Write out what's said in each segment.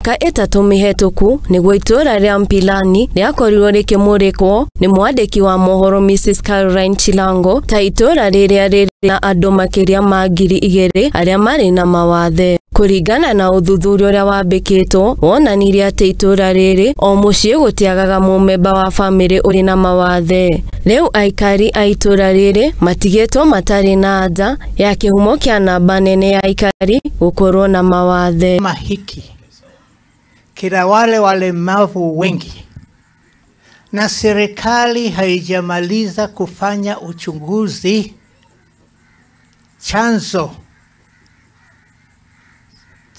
Mĩaka 3 mĩhetũku nĩguo itũũra rĩa Mpilani rĩakorirwo rĩkĩmũrĩkwo nĩ mwandĩki wa mohoro Mrs Caroline Chilango ta itũũra rĩrĩa rĩrĩ na andũ makĩria ma 2,000 arĩa marĩ na mawathe. Kũringana na ũthuthuria ũrĩa wambĩkĩtwo wonanirie atĩ itũũra rĩrĩ o mũciĩ gũtiagaga mũmemba wa bamĩrĩ ũrĩ na mawathe. Rĩu aikari a itũũra rĩrĩ matigĩtwo matarĩ na anja ya kĩhumo kĩa namba nene ya aikari gũkorwo na mawathe. Mahiki kila wale walemavu wengi, na serikali haijamaliza kufanya uchunguzi chanzo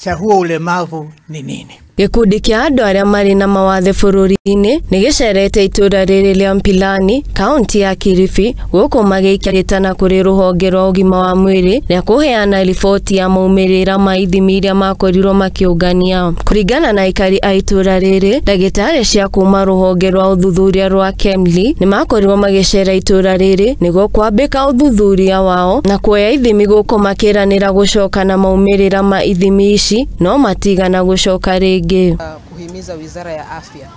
cha huo ulemavu ni nini. Gĩkundi kĩa andũ arĩa marĩ na mawathe bũrũri-inĩ nĩ gĩcerete itũũra rĩrĩ rĩa Mpilani, kaunti ya Kilifi, gũkũ magĩikia rĩtana kũrĩ rũhonge rwa ũgima wa mwĩrĩ rĩa kũheana riboti ya maumĩrĩra ma ithimi iria makorirwo makĩũngania. Kũringana na aikari a itũũra rĩrĩ, ndagĩtarĩ cia kuma rũhonge rwa ũthuthuria rwa KEMRI nĩ makorirwo magĩcera itũũra rĩrĩ nĩguo kwambĩka ũthuthuria wao na kuoya ithimi gũkũ makĩranĩra gũcoka na maumĩrĩra ma ithimi ici, no matigana gũcoka rĩngĩ. Kuhimiza Wizara ya Afya.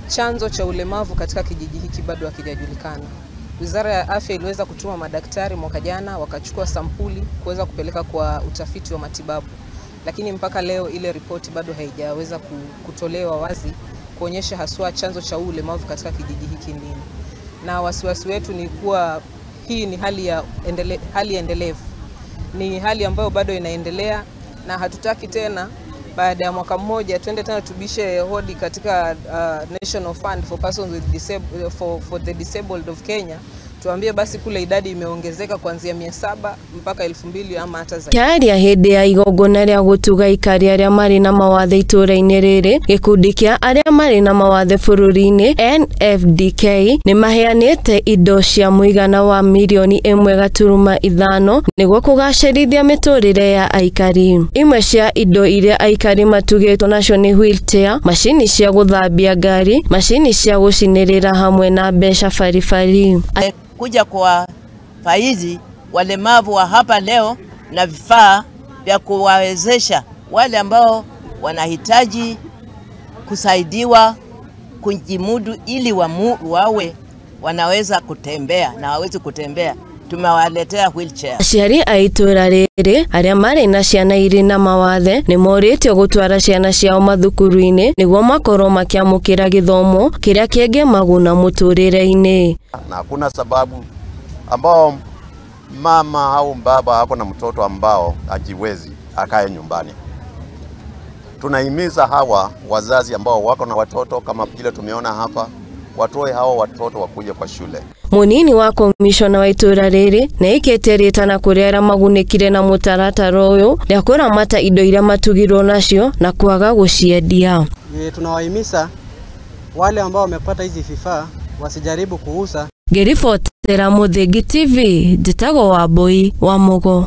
Chanzo cha ulemavu katika kijiji hiki bado hakijajulikana. Wizara ya Afya iliweza kutuma madaktari mwaka jana wakachukua sampuli kuweza kupeleka kwa utafiti wa matibabu. Lakini mpaka leo ile ripoti bado haijaweza kutolewa wazi kuonyesha haswa chanzo cha ulemavu katika kijiji hiki nini. Na wasiwasi wetu ni kuwa hii ni hali endelevu. Ni hali ambayo bado inaendelea na hatutaki tena baada ya mwaka mmoja twende tena tubishe hodi katika National Fund for Persons with for the Disabled of Kenya, tuambie basi kule idadi imeongezeka kuanzia 700 mpaka 2000 ama hata zaidi. Kĩaria hĩndĩ ya igongona rĩa gũtuga aikari arĩa marĩ na mawathe itũũra-inĩ rĩrĩ, gĩkundi kĩa arĩa marĩ na mawathe bũrũri-inĩ NFDK nĩ maheanĩte indo cia mũigana wa mirioni 1.5 nĩguo kũgacĩrithia mĩtũrĩre ya aikari. Imwe cia indo iria aikari matugĩtwo nacio nĩ wheelchair, macini cia gũthambia ngari, macini cia gũcinĩrĩra hamwe na mbeca baribari. Kuja kwa faizi walemavu wa hapa leo na vifaa vya kuwawezesha wale ambao wanahitaji kusaidiwa kujimudu ili wawe wanaweza kutembea na waweze kutembea. Tumewaletea wheelchair. Aciari a itũũra rĩrĩ arĩa marĩ na ciana irĩ na mawathe nĩ morĩtio gũtwara ciana ciao mathukuru-inĩ nĩguo makorwo makĩamũkĩra gĩthomo kĩrĩa kĩngĩmaguna mũtũrĩre-inĩ. Na hakuna sababu ambao mama au baba ako na mtoto ambao hajiwezi akae nyumbani. Tunahimiza hawa wazazi ambao wako na watoto kama vile tumeona hapa, watoe hawa watoto wakuje kwa shule. Munini wa komishona wa itũũra rĩrĩ nĩ aikĩtie rĩtana kũrĩ arĩa magunĩkire na mũtaratara ũyũ rĩa kũramata indo iria matugirwo nacio na kwaga gũciendia. Tunawahimiza wale ambao wamepata hizi vifaa wasijaribu kuuza. Ngĩribotera Mũthingi TV, njĩtagwo Wambui wa Mugo.